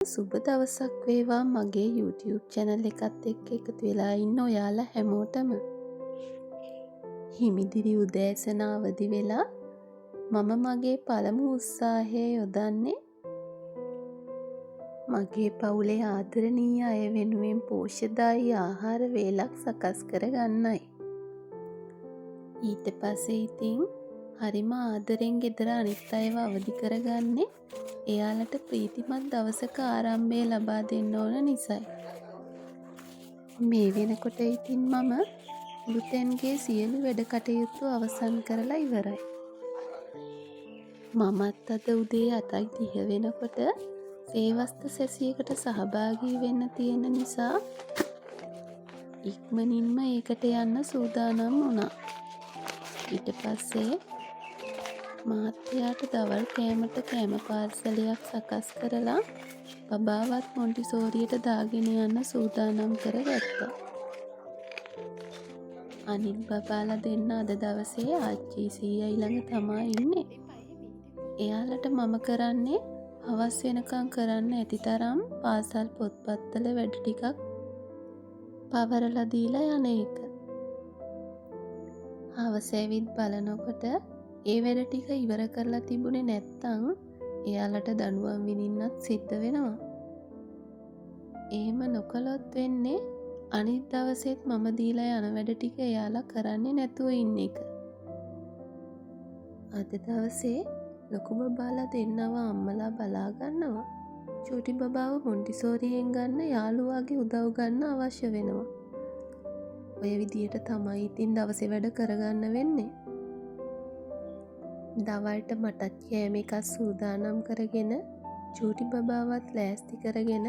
සුබ දවසක් වේවා මගේ YouTube channel එකත් එක්ක එකතු වෙලා ඉන්න ඔයාලා හැමෝටම. හිමිදිරි උදෑසන අවදි වෙලා මම මගේ පළමු උත්සාහය යොදන්නේ මගේ පවුලේ ආදරණීය අය වෙනුවෙන් පෝෂ්‍යදායී ආහාර වේලක් සකස් කරගන්නයි. ඊට පස්සේ ඉතින් හරිම ආදරෙන් ගෙදර අනිත් අයව අවදි කරගන්නේ එයාලට ප්‍රීතිමත් දවසක ආරම්භය ලබා දෙන්න ඕන නිසයි. මේ වෙනකොට ඉතින් මම මුළුතැන්ගේ සියලු වැඩ කටයුතු අවසන් කරලා ඉවරයි. මමත් අද උදේ 8:30 වෙනකොට සේවස්ත සැසියකට සහභාගී වෙන්න තියෙන නිසා ඉක්මනින්ම ඒකට යන්න සූදානම් වුණා. ඊට පස්සේ මහත්තයාට දවල් කෑමට කෑම පාර්සලයක් සකස් කරලා බබාවත් මොන්ටිසෝරියට දාගෙන යන්න සූදානම් කරගත්තා. අනිත් බබාලා දෙන්න අද දවසේ ආච්චි සීයයි ළඟ තමා ඉන්නේ. එයාලට මම කරන්නේ හවස් වෙනකන් කරන්න ඇති තරම් පාසල් පොත්පත්වල වැඩ ටිකක් පවරලා දීලා යන එක. හවස ඇවිත් බලනකොට ඒ වැඩ ටික ඉවර කරලා තිබුණේ නැත්තම් එයාලට දඬුවම් විඳින්නත් සිද්ධ වෙනවා. එහෙම නොකළොත් වෙන්නේ අනිත් දවසෙත් මම දීලා යන වැඩ ටික එයාලා කරන්නේ නැතුව ඉන්න එක. අද දවසේ ලොකු බබාලා දෙන්නව අම්මලා බලා ගන්නවා. චූටි බබාව මොන්ටිසෝරියෙන් ගන්න යාළුවාගේ උදව් ගන්න අවශ්‍ය වෙනවා. ඔය විදියට තමයි ඉතින් දවසේ වැඩ කරගන්න වෙන්නේ. දවල්ට මටත් කෑම එකක් සූදානම් කරගෙන චූටි බබාවත් ලෑස්ති කරගෙන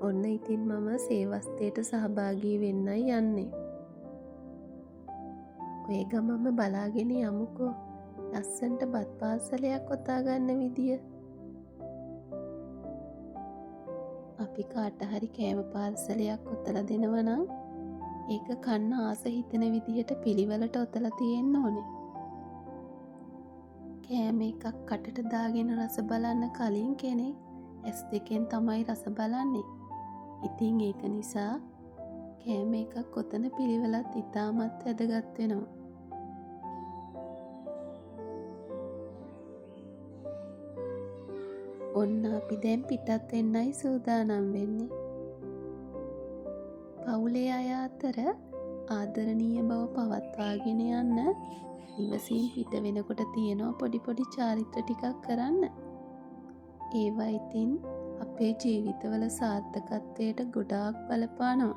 ඔන්න ඉතින් මම සේවස්තයට සහභාගී වෙන්නයි යන්නේ. ඔය ගමම බලාගෙන යමුකෝ ලස්සනට බත් පාර්සලයක් ඔතා ගන්න විදිය. අපි කාට හරි කෑම පාර්සලයක් ඔතලා දෙනවා නම් ඒක කන්න ආස හිතෙන විදිහට පිළිවෙලට ඔතලා තියෙන්න ඕනේ. කෑම එකක් කටට දාගෙන රස බලන්න කලින් කෙනෙක් ඇස් දෙකෙන් තමයි රස බලන්නේ. ඉතින් ඒක නිසා කෑම එකක් ඔතන පිළිවෙලත් ඉතාමත් වැදගත් වෙනවා. ඔන්න අපි දැන් පිටත් වෙන්නයි සූදානම් වෙන්නේ. පවුලේ අය අතර ආදරණීය බව පවත්වාගෙන යන්න නිවසින් පිට වෙනකොට තියෙනවා පොඩි පොඩි චාරිත්‍ර ටිකක් කරන්න. ඒවා ඉතින් අපේ ජීවිතවල සාර්ථකත්වයට ගොඩාක් බලපානවා.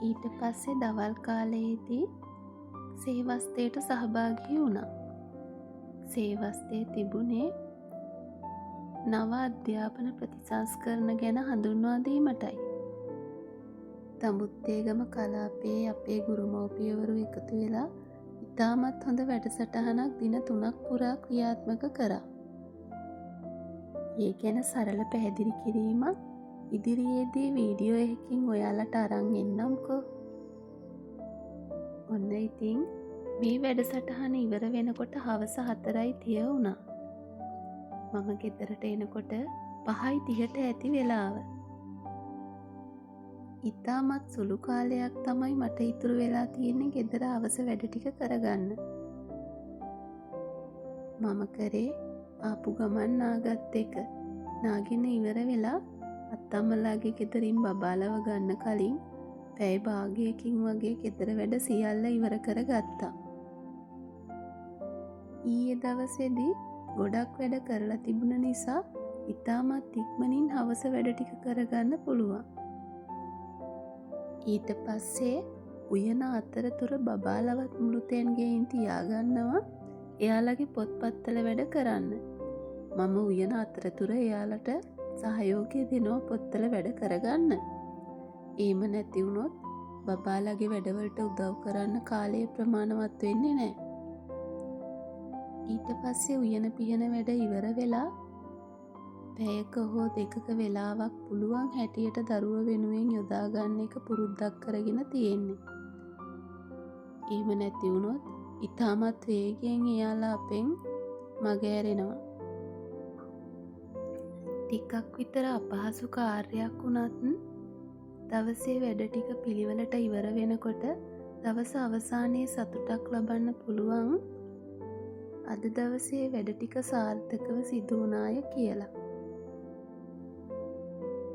ඊට පස්සේ දවල් කාලයේදී සේවස්තයට සහභාගී වුණා. සේවස්තය තිබුණේ නව අධ්‍යාපන ප්‍රතිසංස්කරණ ගැන හඳුන්වා දීමටයි. තඹුත්තේගම කලාපයේ අපේ ගුරු මව්පියවරු එකතු වෙලා ඉතාමත් හොඳ වැඩසටහනක් දින 3ක් පුරා ක්‍රියාත්මක කරා. ඒ ගැන සරල පැහැදිලි කිරීමක් ඉදිරියේදී වීඩියෝ එකකින් ඔයාලට අරන් එන්නම්කෝ. ඔන්න ඉතින් මේ වැඩසටහන ඉවර වෙනකොට හවස 4:30 වුණා. මම ගෙදරට එනකොට 5:30ට ඇති වෙලාව. ඉතාමත් සුළු කාලයක් තමයි මට ඉතුරු වෙලා තියෙන්නේ ගෙදර අවස වැඩ ටික කරගන්න. මම කරේ ආපු ගමන් නාගත් එක. නාගෙන ඉවර වෙලා අත්තම්මලාගේ ගෙදරින් බබාලව ගන්න කලින් පැය භාගයකින් වගේ ගෙදර වැඩ සියල්ල ඉවර කරගත්තා. ඊයේ දවසේදී ගොඩක් වැඩ කරලා තිබුණ නිසා ඉතාමත් ඉක්මනින් හවස වැඩ ටික කරගන්න පුළුවන්. ඊට පස්සේ උයන අතරතුර බබාලවත් මුළුතැන් ගෙයින් තියාගන්නවා එයාලගේ පොත්පත්වල වැඩ කරන්න. මම උයන අතරතුර එයාලට සහයෝගය දෙනවා පොත්වල වැඩ කරගන්න. එහෙම නැති වුණොත් බබාලගේ වැඩවලට උදව් කරන්න කාලය ප්‍රමාණවත් වෙන්නේ නෑ. ඊට පස්සේ උයන පිහන වැඩ ඉවර වෙලා පැයක හෝ දෙකක වෙලාවක් පුළුවන් හැටියට දරුව වෙනුවෙන් යොදා ගන්න එක පුරුද්දක් කරගෙන තියෙන්නේ. එහෙම නැති වුණොත් ඉතාමත් වේගයෙන් එයාලා අපෙන් මගහැරෙනවා. ටිකක් විතර අපහසු කාර්යයක් වුණත් දවසේ වැඩ ටික පිළිවෙලට ඉවර වෙනකොට දවස අවසානයේ සතුටක් ලබන්න පුළුවන් අද දවසේ වැඩ ටික සාර්ථකව සිදු වුණාය කියලා.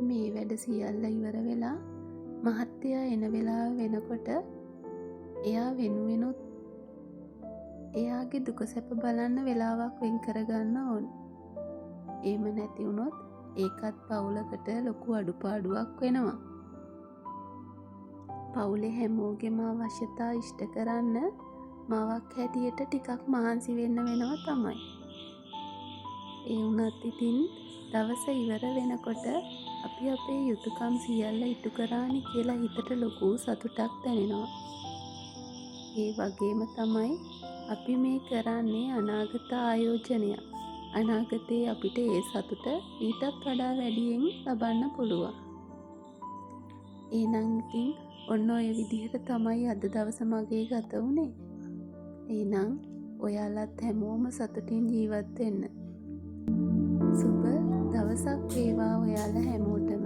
මේ වැඩ සියල්ල ඉවර වෙලා මහත්තයා එන වෙලාව වෙනකොට එයා වෙනුවෙනුත් එයාගේ දුක සැප බලන්න වෙලාවක් වෙන් කරගන්න ඕන. එහෙම නැති වුණොත් ඒකත් පවුලකට ලොකු අඩුපාඩුවක් වෙනවා. පවුලේ හැමෝගෙම අවශ්‍යතා ඉෂ්ට කරන්න මවක් හැටියට ටිකක් මහන්සි වෙන්න වෙනවා තමයි. ඒ වුණත් ඉතින් දවස ඉවර වෙනකොට අපි අපේ යුතුකම් සියල්ල ඉටු කරානේ කියලා හිතට ලොකු සතුටක් දැනෙනවා. ඒ වගේම තමයි අපි මේ කරන්නේ අනාගත ආයෝජනයක්. අනාගතයේ අපිට ඒ සතුට ඊටත් වඩා වැඩියෙන් ලබන්න පුළුවන්. එහෙනම් ඉතින් ඔන්න ඔය විදිහට තමයි අද දවස මගේ ගත වුණේ. එහෙනම් ඔයාලත් හැමෝම සතුටින් ජීවත් වෙන්න. සුබ දවසක් වේවා ඔයාලා හැමෝටම.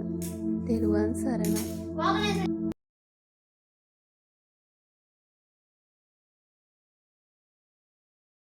තෙරුවන් සරණයි.